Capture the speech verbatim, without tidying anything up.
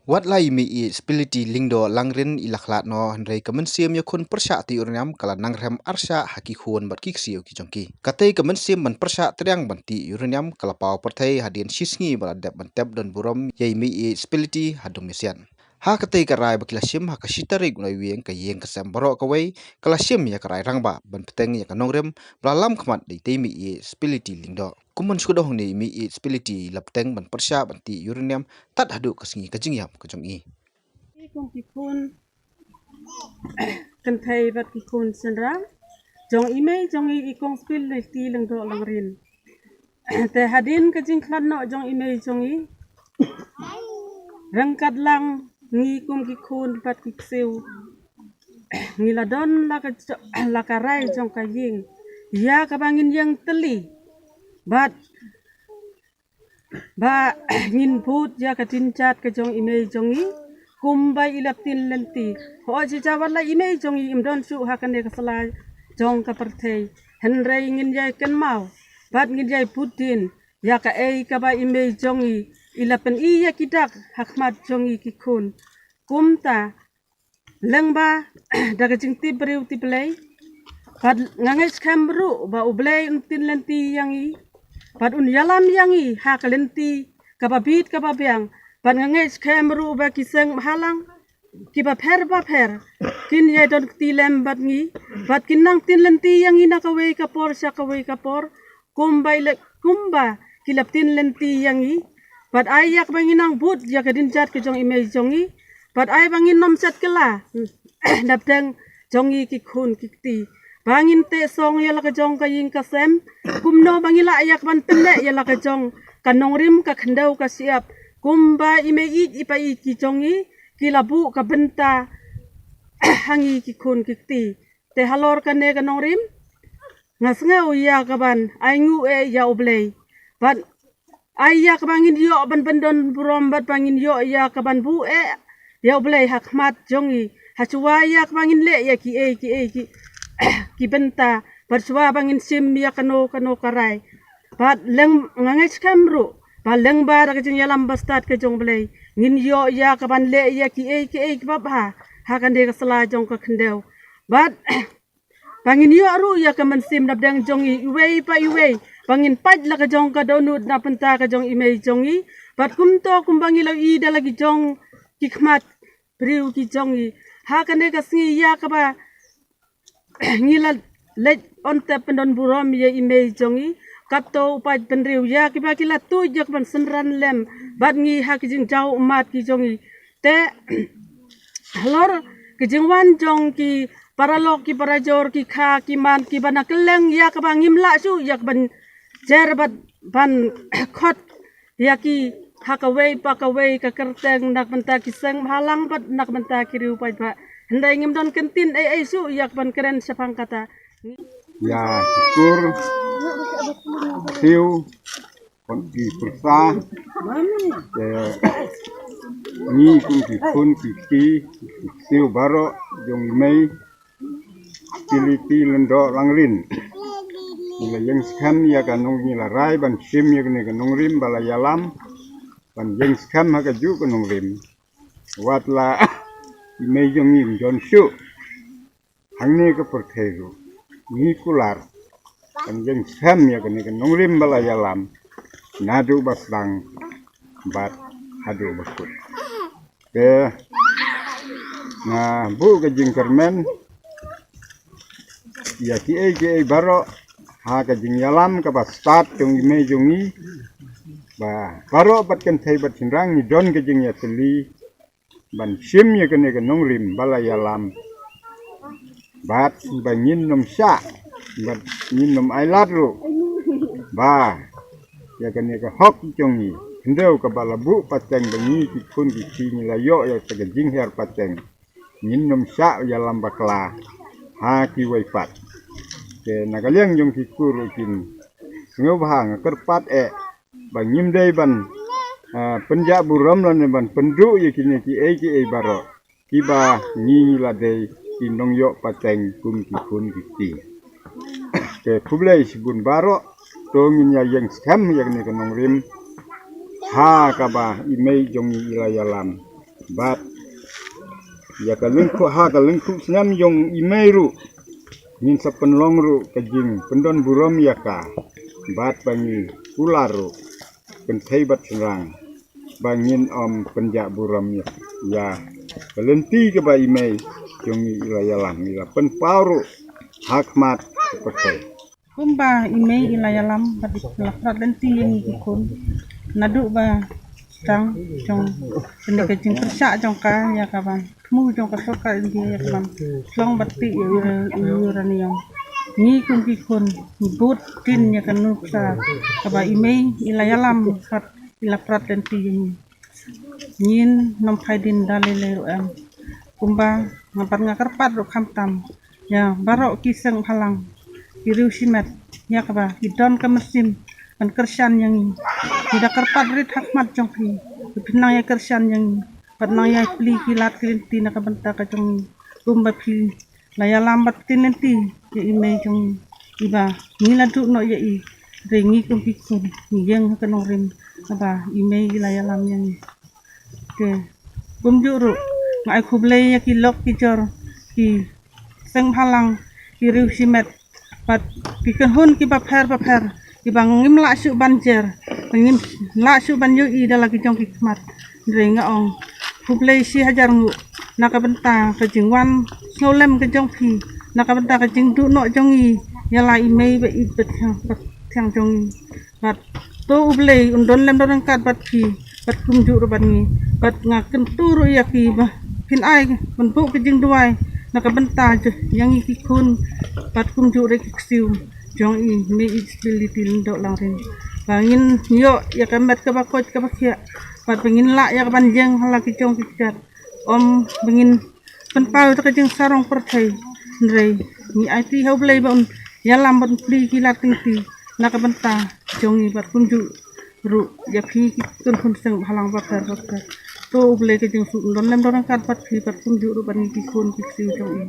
Wat la i Mei Ïeit Spility Lyngdoh Langrin i la khlad noh, hynrei ka mynsiem ïakhun pyrshah tih urniam ka la nang rhem arshah ha ki khun bad ki ksiew ki jong ki. Katei ka mynsiem ban pyrshah triang ban tih urniam ka la paw pyrthei hadien shisngi ba la dep ban tep don burom ïa i Mei Ïeit Spility ha Dongmysiat. Ha katei ka rai ba ki la shim ha ka shi tarik u Naiwieng, ka ïing ka sem baroh kawei ka la shim ïa ka rai rangbah ban bteng ïa ka nongrim ba la lam khmat da itei i Mei Ïeit Spility Lyngdoh. Kum ban shu kdew hangne, i Mei Ïeit Spility i la bteng ban pyrshah ban tih urniam tad haduh ka sngi ka jingïap ka jong i. Kum ki khun kynthei bad ki khun shynrang jong i Mei jong i, i Kong Spility Lyngdoh Langrin. Te hadien ka jingkhlad noh jong i Mei jong i, ryngkat lang ngi kum ki khun bad ki ksiew, ngi la don la ka jo-, la ka rai jong ka ïing ïa kaba ngin ïeng tylli bad ba ngin bud ïa ka jingjat ka jong i Mei jong i kumba i la pynlynti. Hooid, shisha wat la i Mei jong i im don shuh ha kane ka sla jong ka pyrthei, hynrei ngin ïai kynmaw bad ngin ïai bud dien ïa kaei kaba i Mei jong i i la pyni ïa ki dak ha khmat jong i ki khun. Kumta lyngba da ka jingtip briew tip Blei, bad nga ngeit skhem ruh ba U Blei un pynlynti ïa ngi bad un ïalam ïa ngi ha ka lynti kaba bit kaba biang. Bad nga ngeit skhem ruh ba ki seng bhalang kiba pher bapher kin ïai don kti lem bad ngi bad kin nang pynlynti ïa ngi na kawei ka por sha kawei ka por, kumba i la, kumba ki la pynlynti ïa ngi. Bad ai ïa kaba ngin nang bud ïa ka jingjat ka jong i Mei jong i, bad ai ba ngin nym shet kylla na pdeng jong i ki khun ki kti, ba ngin teh song ïa la ka jong ka ïing ka sem, kumno ba ngin lah ïa kaban pynneh ïa la ka jong ka nongrim ka khyndew ka shyiap, kumba i Mei Ïeit i Pa Ïeit ki jong i ki la buh ka bynta ha ngi ki khun ki kti. Te halor kane ka nongrim nga sngew ïa kaban ai nguh eh ïa U Blei, bad ai ïa kaba ngin ïoh ban pyndon burom bad ba ngin ïoh ïa kaban buh eh ïa U Blei ha khmat jong i, ha shuwa ïa kaba ngin leh ïa kiei kiei ki, ki bynta, bad shuwa ba ngin shim ïa kano kano ka rai. Bad leng, nga ngeit skhem ruh ba lyngba da ka jingïalam bastad ka jong U Blei ngin ïoh ïa kaban leh ïa kiei kiei kiba bha ha kane ka sla jong ka khyndew. Bad ba ngin ïoh ruh ïa ka mynsiem na pdeng jong i iwei pa iwei, ba ngin pait la ka jong ka dohnud na bynta ka jong i Mei jong i. Bad kumto kumba ngi la ïohi da la ki jong ki khmat briew ki jong i ha kane ka sngi, ïa kaba ngi la leit on tep pyndon burom ïa i Mei jong i, katto u paidbynriew ïa kiba ki la tuid ïa kaban synran lem bad ngi ha ki jingjaw ummat ki jong i. Te halor ki jingwan jong ki paralok ki parajor, ki kha ki man kiba na kylleng, ïa kaba ngim lah shuh ïa kaban jer bad ban khot ïa ki ha kawei pa kawei ka kyrteng na ka bynta ki seng bhalang bad na ka bynta ki riew paidbah. Hynrei ngim don kyntien ei ei shuh ïa kaban kren shaphang kata. Ïa ki kur, siew, khun ki pyrsa, te ngi kum ki khun ki kti, ki siew baroh jong i Mei Spility Lyngdoh Langrin, ngi la ïeng skhem ïa ka nong, ngi la rai ban shim ïa kane ka nongrim ba la ïalam, ban ïeng skhem ha kajuh ka nongrim. Wat la i Mei jong ngi im don shuh hangne ka pyrthei ruh, ngi kular ban ïeng skhem ïa kane ka nongrim ba la ïalam, naduh ba sdang bad haduh ba kut. Te nga buh ka jingkyrmen ïa kiei kiei baroh ha ka jingïalam kaba stad jong i Mei jong ngi, ba baroh bad kynthei bad shynrang ngi don ka jingïatylli ban shim ïa kane ka nongrim ba la ïalam, bad ba ngin nym shah, bad ngin nym ailad ruh ba ïa kane ka hok jong ngi, khyndew kaba la buh pateng ba ngi ki khun ki kti ngi la ïoh ïa ka jingher pateng, ngin nym shah ïalam bakla ha kiwei pat. Te na ka liang jong ki kur ruh kin sngewbha, nga kyrpad eh ba ngim dei ban, ah, pynjah burom lane ban pynduh ïa kine kiei kiei baroh kiba ngi, ngi la dei ki nongïoh pateng kum ki khun ki kti. Te khublei shibun baroh, to ngin ïa ïeng skhem ïa kane ka nongrim ha kaba i Mei jong ngi i la ïalam. Bad ïa ka lyngkhuh ha ka lyngkhuh snem jong i mei ruh, ngin sa pynlong ruh ka jingpyndon burom ïa ka. Bad ba ngi kular ruh kynthei bad shynrang, ba ngin ym pynjah burom ïa, ïa ka lynti kaba i mei jong ngi i la ïalam, i la pynpaw ruh ha khmat ka pyrthei. Kumba i mei i la ïalam bad i la prat lynti ïa ngi ki khun, naduh ba tang jong kane ka jingpyrshah jong ka ïa kaban thmu jong ka sorkar India ïa kaban shlong bad tih ïa ura-, uranium. Ngi kum ki khun ngi bud tin ïa ka nuksa kaba i mei i la ïalam bad i la prat lynti ïa ngi. Ngin ym phai dien da lei lei ruh em. Kumba nga pat nga kyrpad ruh khamtam ïa baroh ki seng bhalang, ki riew shimet, ïa kaba ki don ka mynsiem ban kyrshan ïa ngi. Ngi da kyrpad rit ha khmat jong phi, phi nang ïa kyrshan ïa ngi, bad nang ïa plie ki lad ki lynti na ka bynta ka jong ngi. Kumba phi la ïalam bad ptin lynti ïa i mei jong ngi, iba ngi la duh noh ïa i. Hynrei ngi kum ki khun ngi ïeng ha ka nongrim kaba i mei i la ïalam ïa ngi. Te kumjuh ruh nga ai khublei ïa ki lok ki jor, ki seng bhalang, ki riew shimet, bad ki kynhun kiba pher ba pher, kiba ngim lah shuh ban jer, ngim lah shuh ban ïohi da la ki jong ki khmat. Hynrei nga ong khublei shi hajar nguh na ka bynta ka jingwan sngewlem ka jong phi, na ka bynta ka jingduh noh jong ngi ïa la i mei ba ïeit ba thiang, ba thiang jong ngi. Bad to U Blei un don lem don ryngkat bad phi, bad kumjuh ruh bad ngi. Bad nga kyntu ruh ïa phi ba phin ai ban buh ka jingduwai na ka bynta jong, ïa ngi ki khun, bad kumjuh ruh ki ksiew jong i Mei Ejli Liti Lyngdoh Langrin. Ba ngin ïoh ïa ka met kaba koit kaba khiah, bad ba ngin lah ïa kaban ïeng ha la ki jong ki kjat. Ym ba ngin pynpaw ïa ka jingsarong pyrthei. Hynrei ngi aiti ha U Blei ba un ïalam bad un plie ki lad ki lynti na ka bynta jong ngi bad kumjuh ruh ïa phi ki khun khun seng bhalang ba pher ba pher. To U Blei ka jingsuk un don lem don ryngkat bad phi bad kumjuh ruh bad ngi ki khun ki ksiew jong i.